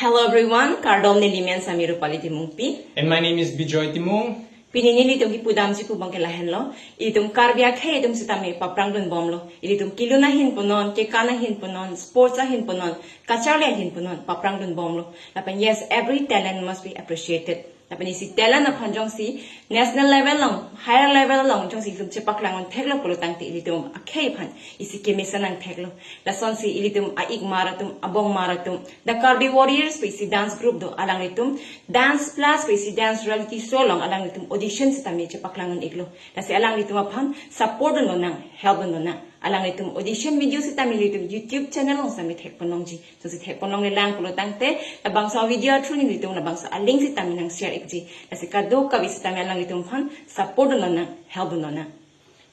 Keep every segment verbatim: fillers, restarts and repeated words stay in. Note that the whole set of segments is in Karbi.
Hello everyone, kardom, neli men sitame Rupali Timungpi. And my name is Bijoy Timung. Pini nelitum kipudamji pu abang ke lahenlo. Ilitum Karbi akhei atum sitame paprang dunbomlo. Ilitum kelun ahin punon, kekan ahin punon, sports ahin punon, kacharli ahin punon, paprang dunbomlo. Lapen yes, every talent must be appreciated. Lapen isi talent aphan jongsi national level along, higher level along jongsi ilitum chepaklang un theklo pulo tangte ilitum akhei aphan isi kemesen nangtheklo. Lasonsi ilitum a-ikmar atum, abongmar atum, the Karbi Warriors pu isi dance group do, alanglitum Dance Plus pu isi dance reality show along alanglitum audition sitame chepaklang un-iklo. Lasi alanglitum aphan support dun lonang, help dun lonang. Alanglitum audition video sitame ilitum YouTube channel along sitame thekponlongji. Jongsi thekponlonglelang pulo tangte, labangso video through nelitum labangso a-link sitame nang share ikji. Lasi kadokave sitame alanglitum aphan support dun lonang, help dun lonang.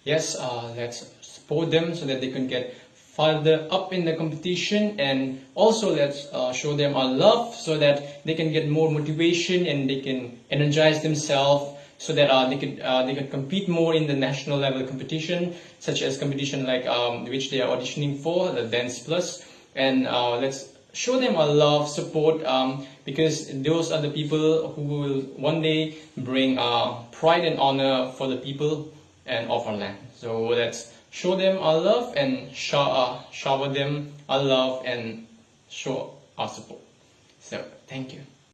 Yes, uh, let's support them so that they can get further up in the competition, and also let's uh, show them our love so that they can get more motivation and they can energize themselves so that uh, they could uh, they could compete more in the national level competition, such as competition like um, which they are auditioning for, the Dance Plus, and uh, let's show them our love, support, um, because those are the people who will one day bring uh, pride and honor for the people and of our land. So let's show them our love and shower, uh, shower them our love and show our support. So thank you.